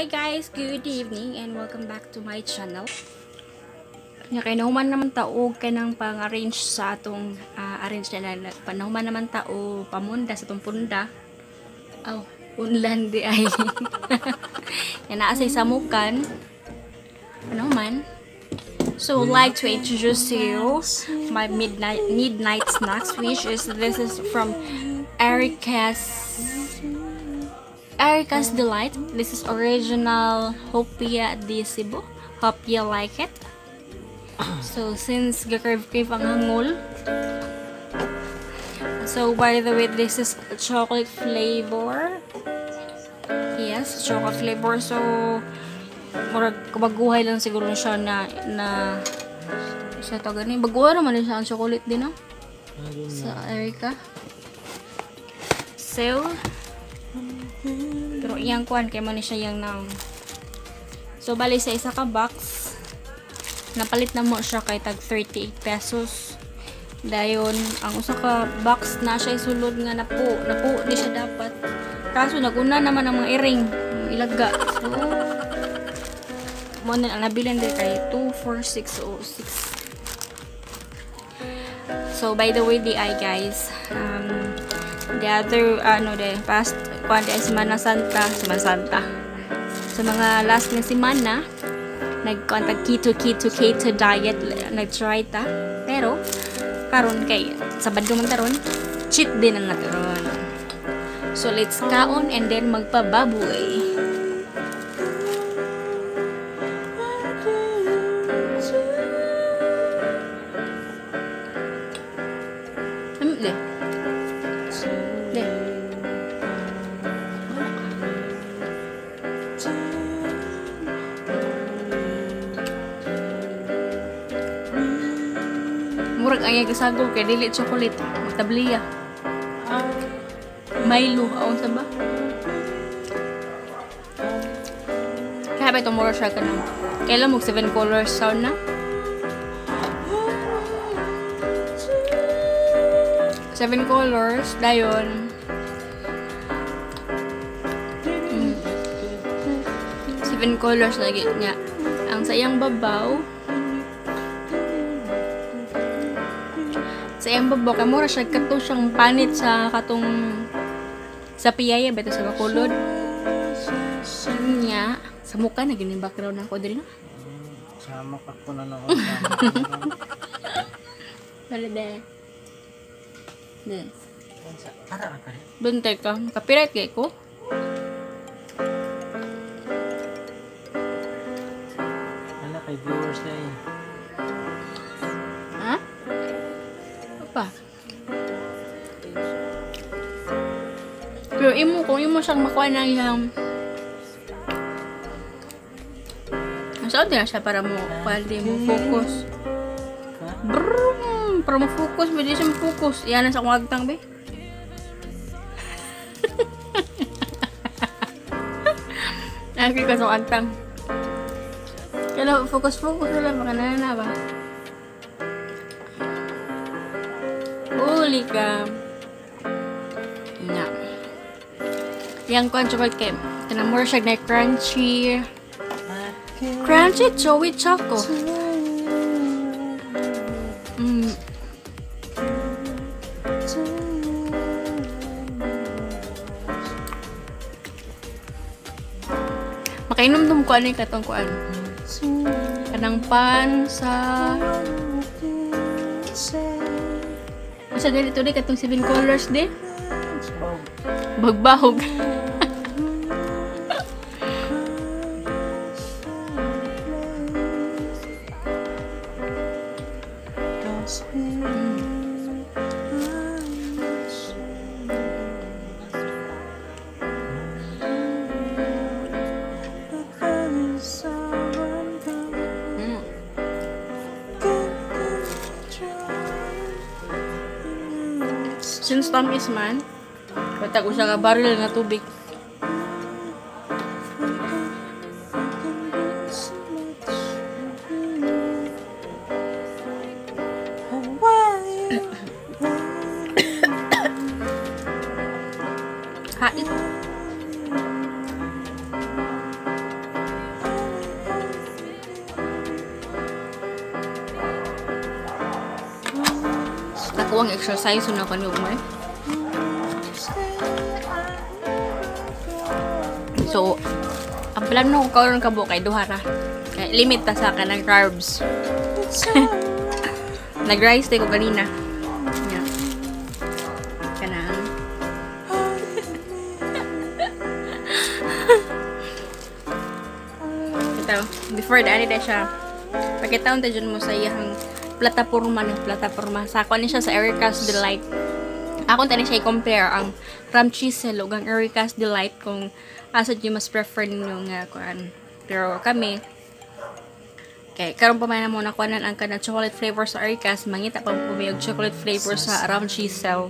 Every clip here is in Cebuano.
Hi guys, good evening and welcome back to my channel. Nya kay nahuman naman ta og kanang pang-arrange sa atong arrange na panahuman naman ta og pamunda sa atong punda. Aw, unlan di ay. Yan naa say samukan. Panahuman. So, I'd like to introduce to you my midnight snacks, which is this is from Erica's Delight. This is original Hopia de Cebu. Hope you like it. So, since gakrave-crave ang hangol. So, by the way, this is chocolate flavor. Yes, chocolate flavor. So, murag baguhay lang siguro siya na sa to gani. Baguhay naman siya ang chocolate din, no? Sa Erica. So, pero iyang kuan kay man siya yang nang. So bali sa isa ka box napalit na mo siya kay tag 38 pesos. Dayon ang usa ka box na siya sulod nga napo di siya dapat. Kaso naguna naman ang mga iring, ilaga. So mo na ang nabilin din kay 2 4 6 o 6. So by the way di ay guys, the other the past kuan di Semana Santa. Sa mga last na semana nagkuan tag keto diet nag-try ta. Pero karon kay Sabado man taron, cheat din ang naturon. So let's kaon and then magpababoy. De. Murag ang kasagol kay dili chocolate, magtabliya. Milo, aon sa ba? Kaya ba ito mura siya kanang? Kailan mo 7 colors sound na? 7 colors, dayon. 7 colors lagi niya. Ang sayang babaw. Sa iyang babaw, kay mura siya kato siyang panit sa katong sa piyaya ba ito sa Bacolod. Niya, sa mukha na gini background ako diri na. Sa mukha ko na lang. Dali de. De. Ara ka. Bantay ka, copyright kay ko. Ala kay viewers na eh. Ha? Pa. Pero imo kung imo siyang makuha ng iyang saan din na siya para mo pwede mo focus. Brum, para mo focus, pwede siya mo focus. Iyan na sa akong agtang be. Nakikita ka sa akong agtang. Kaya focus na lang, baka na ba? Uli ka. Na. Yang kuan chocolate cake. Kanang more siya na crunchy. Crunchy chewy choco. Makainom-dum ko ano yung katong kuan. Kanang pan sa sa ganito di katong 7 colors di. Bagbahog. Since tamis man, batag usa ka baril nga tubig. Hait. Ako ang exercise na ako ni Umar. So, ang plano ko karon ka kay duha ra. Kay limit ta sa kanang carbs. Nag-rice ko kanina. Yeah. Kanang. Ito, before the ani siya. Pakitaon ta dyan mo sa iyang plataporma ng plataporma. Sa ako ni siya sa Erica's Delight. Ako tani siya i-compare ang Ram Chisel ug ang Erica's Delight kung asa jud mas prefer ninyo nga kuan. Pero kami kay karon pa man mo nakuanan ang kanang chocolate flavor sa Erica's, mangita pa po mi og chocolate flavor sa Ram Chisel.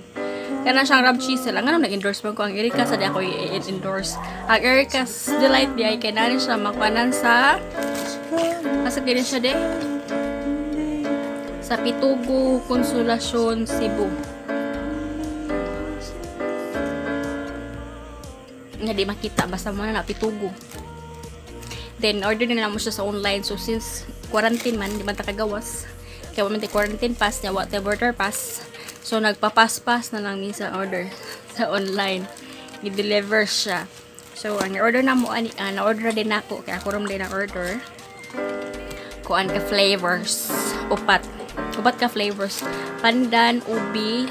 Kana siyang Ram Chisel. Ang ano nag-endorse man ko ang Erica's, di ako i-endorse. Ang Erica's Delight di ay kay nani siya makuanan sa asa kini siya de? Sa Pitugo, Consolacion, Cebu. Nga di makita basta mo na Pitugo. Then order na lang mo siya sa online. So since quarantine man, di man ta kagawas. Kaya man tay quarantine pass niya, wa tay border pass. So nagpapas-pass na lang minsan order sa online. I-deliver siya. So ang order na mo ani na-order din nako kay ako ram din na order. Kuan ka flavors, upat. Upat ka flavors. Pandan, ubi,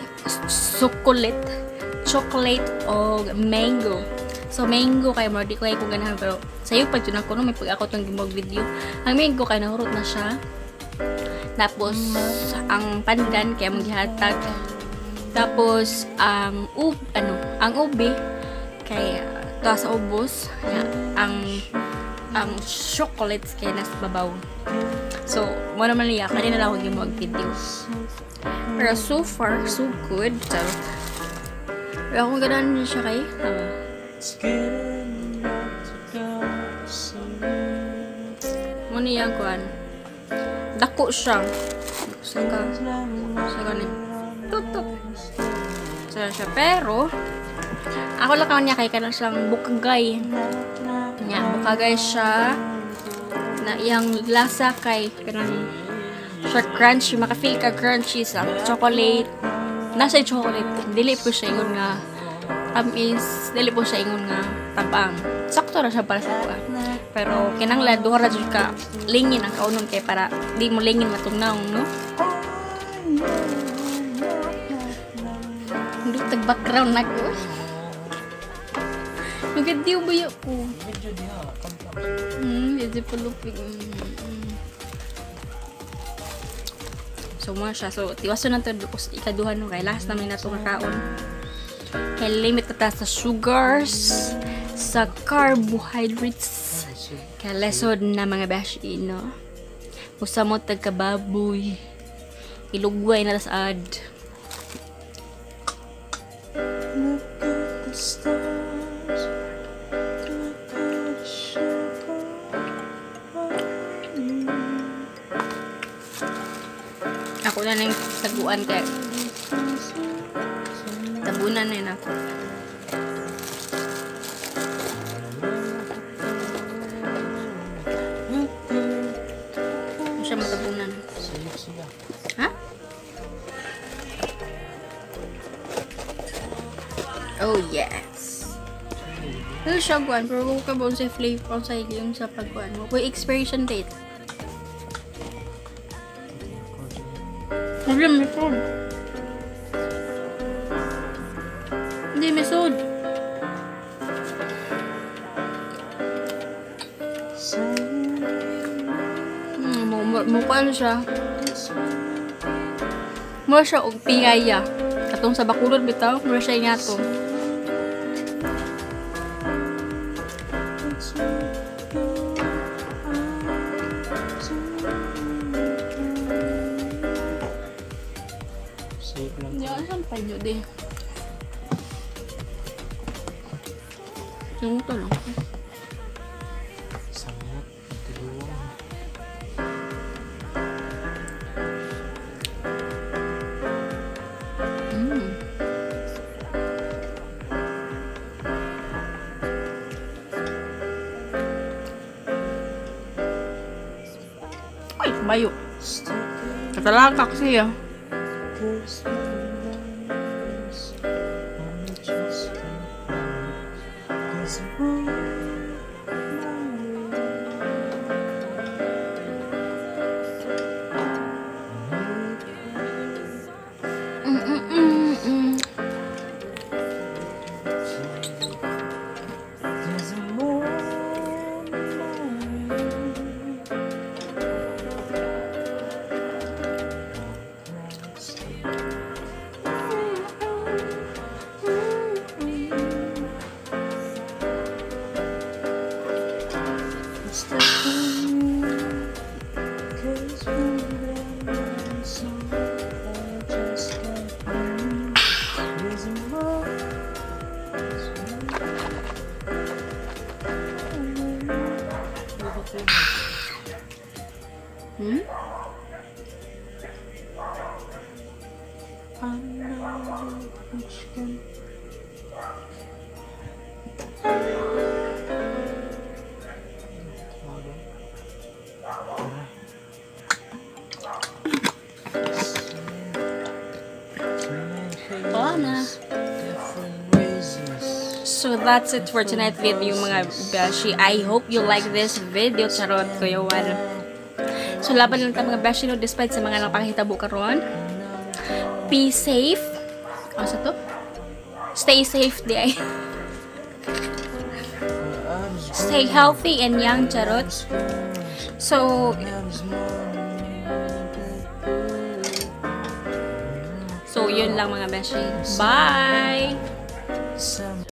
chocolate o mango. So mango kay mo di ko ay kung ganahan pero sayo pa jud ako no may pag ako tong gimog video. Ang mango kay nahurot na siya. Tapos ang pandan kay among gihatag. Tapos ang ang ubi kay tuwa sa ubos, ang chocolates kay nasa babaw. So mo naman niya kanina lang ako gimog video. Pero so far so good. So pero akong ganahan niya siya kay tama. Mo niya kuan. Dako siya. Saka ni. Tutok. Sa siya pero ako lang kaon niya kay kanang siyang bukagay. Nya bukagay siya na iyang lasa kay kanang siya crunchy, maka-feel ka crunchy sa chocolate. Nasa chocolate, dili po siya ingon nga tamis, dili po siya ingon nga tabang. Sakto ra siya para sa kuha. Pero kinanglan duha ra jud ka lingin ang kaunon kay para di mo lingin matugnaw, no? Hindi tag background na ko. Nagadiw ba yun ko? Medyo diha. Medyo palupig. So mo siya. So tiwason na to ikaduha no kay last namin na to kakaon. Kay limit na ta sa sugars, sa carbohydrates. Kay lesod na mga beshi, no? Usa mo tagkababoy. Ilugway na tas ad. Look at the stars. Look at the shape of you. Ako na nang taguan kay tabunan na yun ako. Ano siya matabunan? Ha? Oh yes. Ano siya guan? Pero kung ka ba sa flavor sa yung sa pagkuan mo. May expiration date. Hindi, may food. Hindi, may food. Mukha ano siya. Mura siya og piyaya. Katong sa Bacolod bitaw, mura siya ingato. Hindi, saan pa yun eh? Yung ito lang. Sangat. Tiluwang. Ay, bayo. Katalakak siya. Stuck on you. 'Cause baby, I'm so I just can't find reason why. I know which can. Wala na. Different races. So that's it for tonight video, mga beshi. I hope you like this video. Charot, Kuya Juan. So laban lang ta, mga beshi, no, despite sa mga napakahitabo karon. Be safe. O sa to? Stay safe di ay. Stay healthy and young, charot. So yun lang, mga beshi. Bye! Some